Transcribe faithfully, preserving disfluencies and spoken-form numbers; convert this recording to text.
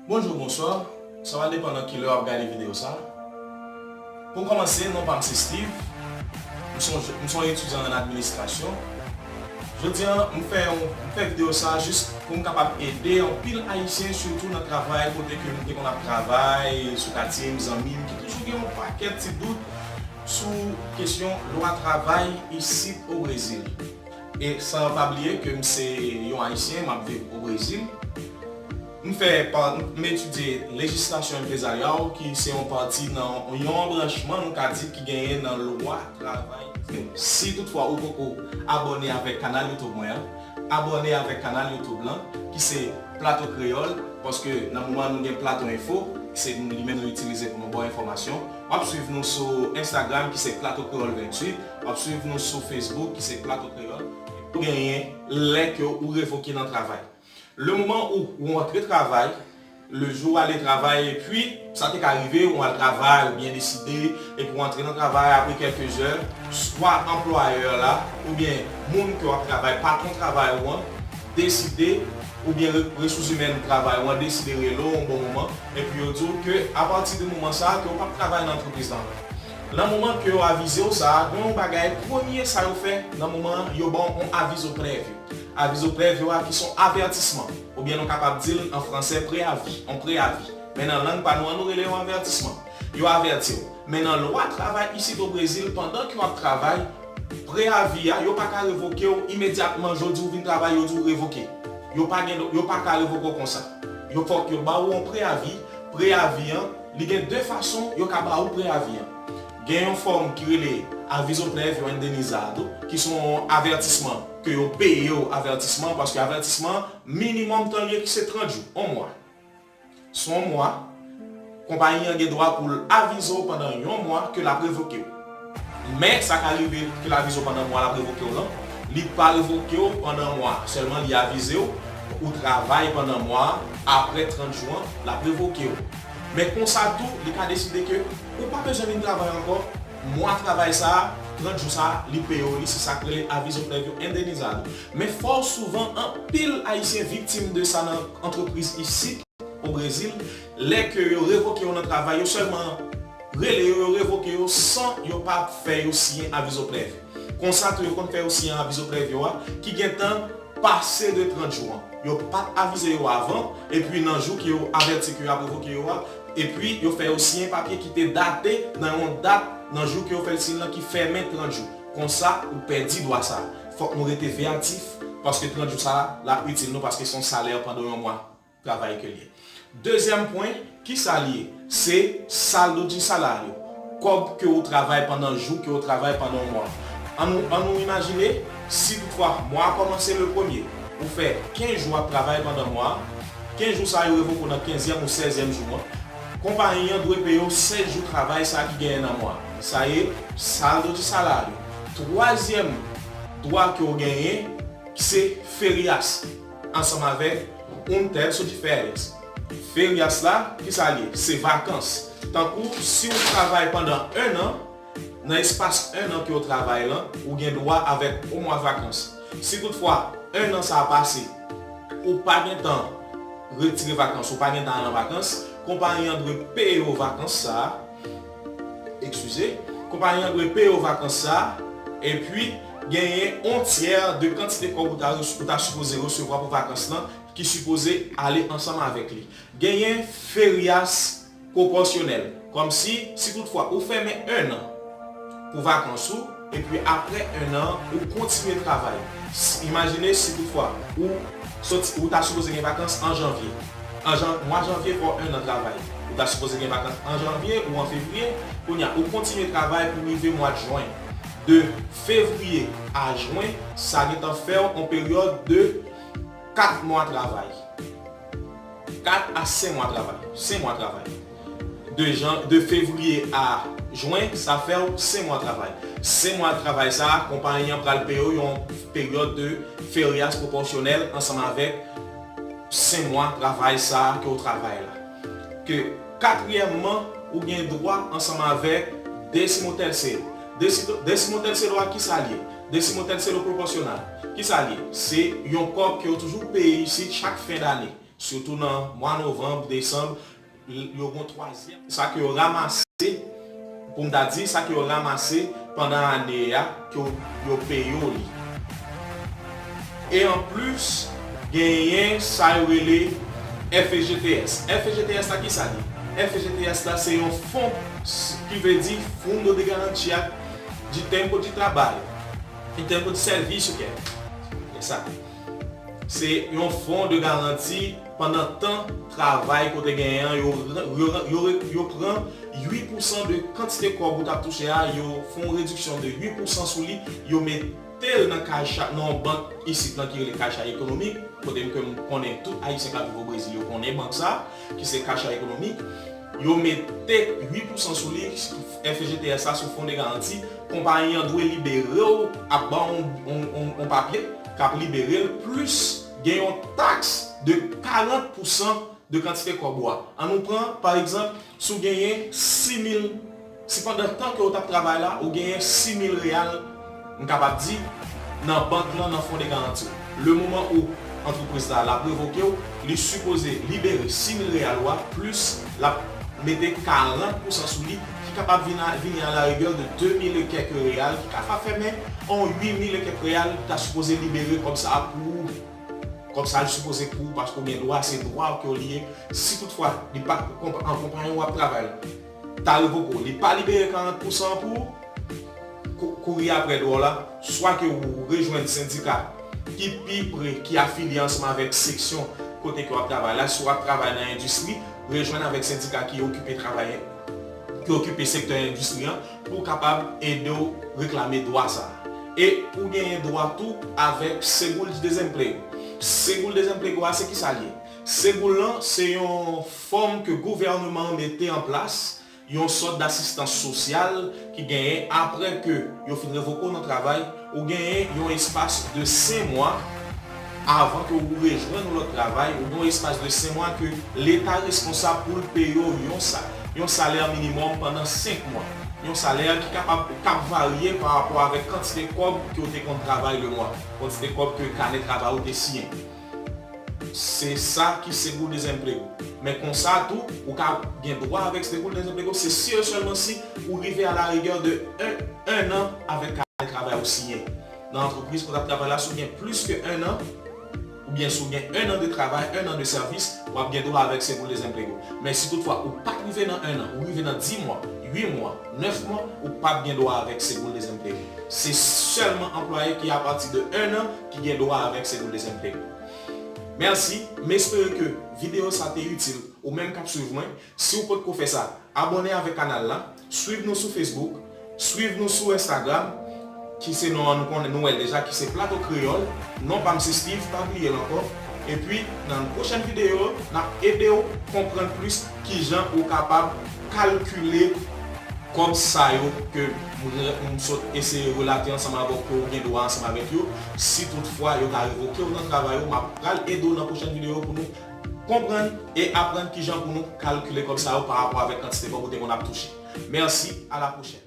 Bonjou, bonswa. Sa va depann nan kilè w ap gade videyo sa. Pou kòmanse, non pa m se Steve. M se yon, m se yon etidyan an administrasyon. Jodi a, m fè yon, m fè videyo sa jis pou m kapab ede anpil Ayisyen, sitou nan travay, kote ke m te konn ap travay, sou katye m, zanmi m, ki toujou gen yon pakèt ti dout sou kesyon lwa travay isit o Brezil. E san pa bliye ke m se yon Ayisyen, m ap viv o Brezil. M fè pa, m etidye lejislasyon enprezaryal, ki se yon pati nan yon branchman, nou ka di, ki genyen nan lwa travay. Si toutfwa ou poko abòne avèk kanal YouTube mwen an, abòne avèk kanal YouTube lan, ki se Plato Kreyòl, paske nan moman nou gen Plato Enfo, se li menm nou itilize pou nou ba w enfòmasyon. W ap swiv nou sou Instagram, ki se Plato Kreyòl venntuit, w ap swiv nou sou Facebook, ki se Plato Kreyòl. Ou genyen lè ke ou revoke nan travay. Le moman ou, ou antre travay, le jou ale travay, epi sa te ka rive, ou al travay, ou byen deside, epi ou antre nan travay apre kèlke zè, swa anplwayè la, oubyen moun ke w ap travay, patwon travay ou an, deside, oubyen re-, resous imèn travay ou an deside rele w yon bon moman, epi yo di w ke apati de moman sa a, ke w p ap travay nan antrepriz lan ankò. Nan moman ke yo avize w sa a, gen yon bagay, premye sa yo fè nan moman an, yo ba w yon avizo previo. Avizo previo a ki se yon avètisman, oubyen nou kapab di l an fransè preavi, yon preavi. Men nan lang pa nou an, nou rele yon avètisman. Yo avèti w. Men nan lwa travay isit o Brezil, pandan ke w ap travay, preavi a, yo pa ka revoke w imedyatman, jodi w vin travay, yo di w revoke. Yo pa gen, yo pa ka revoke w konsa. Yo fòk yo ba w yon preavi. Preavi an, li gen de fason yo ka ba ou preavi an. Gen yon fòm ki rele avizo previo indenizado, ki se yon avètisman, ke yo peye w avètisman, paske avètisman, minimòm tan li ye ki se trant jou, yon mwa. Se yon mwa, konpayi an gen dwa pou l avize w pandan yon mwa ke l ap revoke w. Men, sa ka rive ke l avize w pandan mwa l ap revoke w lan, li pa revoke w pandan mwa, sèlman li avize w, ou travay pandan mwa, apre trant jou an, l ap revoke w. Men konsa tou, li ka deside ke ou pa bezwen vin travay ankò, mwa travay sa a, trant jou sa a, li peye w li, se sa k rele avizo previo indenizado. Men fò souvan, anpil Ayisyen viktim de sa nan antrepriz isit o Brezil, lè ke yo revoke yo nan travay, yo sèlman rele yo, yo revoke yo san yo pa fè yo siyen avizo previo. Konsa tou, yo konn fè yo siyen avizo previo a, ki gentan pase de trant jou an. Yo pa t avize yo avan, epi nan jou ke yo avèti ke y ap revoke yo a, epi yo fè yo siyen papye ki te date nan yon dat nan jou ke yo fè l siyen lan ki fèmen trant jou. Konsa, ou pèdi dwa sa a. Fòk nou rete veyatif, paske trant jou sa a, l ap itil nou, paske se yon salè pandan yon mwa travay ke l ye. Dezyèm pwen, kisa l ye? Se saldo de salário. Kòb ke w travay pandan jou, ke w travay pandan yon mwa. An nou, an nou imajine, si toutfwa mwa a kòmanse le premye, ou fè kenz jou ap travay pandan mwa a, kenz jou sa yo revoke w nan kenzyèm ou sèzyèm jou an, konpayi an dwe peye w sèz jou travay sa ki genyen nan mwa. Sa ye saldo de salário. Twazyèm dwa ke w genyen, se ferias, ansanm avèk un terço de férias. Ferias la, kisa l ye? Se vakans. Tankou si w travay pandan en an, nan espas en an ke w travay lan, ou gen dwa avèk yon mwa vakans. Si toutfwa, en an sa a pase, ou pa gentan retire vakans, ou pa gentan al an vakans, konpayi an dwe peye w vakans sa a, eskize, konpayi an dwe peye w vakans sa a, epi genyen yon tyè de kantite kòb ou ta, ou ta sipoze resevwa pou vakans lan ki sipoze ale ansanm avèk li. Genyen ferias pwopòsyonèl, kòmsi, si toutfwa ou fèmen en an pou vakans ou, epi apre en an, ou kontinye travay. S-, imajine si toutfwa ou soti, ou ta sipoze gen vakans an janvye. An jan-, mwa janvye fè w en an travay. Ou ta sipoze gen vakans an janvye ou an fevriye. Kounye a, ou kontinye travay pou rive mwa jen. De fevriye a jen, sa gentan fè w yon peryòd de kat mwa travay. Kat a senk mwa travay. Senk mwa travay. De jan, de fevriye a jen, sa fè w senk mwa travay. Senk mwa travay sa a, konpayi an pral peye w yon peryòd de ferias pwopòsyonèl ansanm avèk senk mwa travay sa a ke w travay la. Ke katriyèmman, ou gen dwa ansanm avèk décimo terceiro. Décimo terceiro a kisa l ye? Décimo terceiro proporcional. Kisa l ye? Se yon kòb ke yo toujou peye isit chak fen dane. sitou nan mwa novanm, desanm, yo gen twazyèm. Sa ke yo ranmase, pou m ta di, sa ke yo ranmase pandan ane a, ke yo, yo peye w li. E anplis, genyen sa yo rele F E G T S. F E G T S la, ki sa li? F E G T S la, se yon fon s- ki vle di Fundo de Garantia de Tempo de Trabalho e Tempo de Serviço, ke e sa. Se yon fon de garanti pandan tan travay ke w te genyen an, yo, yo, yo, yo pran uit pousan de kantite kòb ou t ap touche a, yo fè yon rediksyon de uit pousan sou li, yo mete l nan Caixa, nan yon bank isit lan ki rele Caixa Econômica, kote m ke m konnen tout Ayisyen k ap viv o Brezil, yo konnen bank sa, ki se Caixa Econômica. Yo mete uit pousan sou li, F E G T S la, sou fon de garanti, konpayi an dwe libere w, ap ba w yon, yon, yon, yon papye k ap libere l, plis gen yon taks de karant pousan de kantite kòb ou a. An nou pran, pa egzanp, si w genyen sis mil, si pandan tan ke w t ap travay la, ou genyen sis mil reyal, m kapab di, nan bank lan, nan fon de garanti w. Le moman ou antrepriz la, l ap revoke w, li sipoze libere sis mil reyal ou a, plis l ap mete karant pousan sou li, ki kapab vin a, vini a la rigueur de de mil e kèk reyal, ki kapab fè menm yon uit mil e kèk reyal, ta sipoze libere kòb sa a pou ou. Kòb sa a li sipoze pou ou, paske w gen dwa, se dwa ke w li ye. Si toutfwa, li pa, konp- an konpayi w ap travay, ta revoke w, li pa libere karant pousan pou ou, kou- kouri apre dwa w la, swa ke w rejwenn sendika ki pi pre, ki afilye ansanm avèk seksyon kote ke w ap travay la, si w ap travay nan endistri, rejwenn avèk sendika ki okipe travay, ki okipe sektè endistri an, pou w kapab ede w reklame dwa sa a. E ou genyen dwa tou avèk Seguro-Desemprego. Seguro-Desemprego a, se ki sa l ye? Seguro lan, se yon fòm ke gouvènman an mete an plas, yon sòt dasistans sosyal ki genyen apre ke yo fin revoke w nan travay, ou genyen yon espas de senk mwa avan ke ou rejwenn yon lòt travay, ou gen yon espas de senk mwa ke Leta responsab pou l peye w yon sa, yon salè minimòm pandan senk mwa. Yon salè ki kapab, k ap varye pa rapò avèk kantite kòb ke w te konn travay le mwa, kantite kòb ke kanè travay ou te siyen. Se sa ki Seguro-Desemprego. Men konsa tou, ou ka gen dwa avèk Seguro-Desemprego, se si e sèlman si ou rive a la rigueur de un, un an avèk kanè travay ou siyen. Nan antrepriz kote w ap travay la, si w gen plis ke un an, oubyen si w gen un an de travay, un an de sèvis, w ap gen dwa avèk Seguro-Desemprego. Men si toutfwa ou pa t rive nan un an, ou rive nan dis mwa, uit mwa, nèf mwa, ou p ap gen dwa avèk Seguro-Desemprego. Se sèlman anplwaye ki apati de un an ki gen dwa avèk Seguro-Desemprego. Mèsi, m espere ke videyo sa te itil ou menm k ap swiv mwen. Si w potko fè sa, abòne avèk kanal la, swiv nou sou Facebook, swiv nou sou Instagram, ki se non an nou konnen, nou wè l deja, ki se Plato Kreyòl. Non pa m se Steve, pa bliye l ankò. Epi, nan pwochèn videyo, n ap ede w konprann plis kijan ou kapab kalkile kòb sa yo ke m, m sot eseye relate ansanm avè w, ke w gen dwa ansanm avèk yo. Si toutfwa yo ta revoke w nan travay ou, m ap pral ede w nan pwochèn videyo pou nou konprann e aprann kijan pou nou kalkile kòb sa yo pa rapò avèk kantite kòb ou te konn ap touche. Mèsi, a la pwochèn.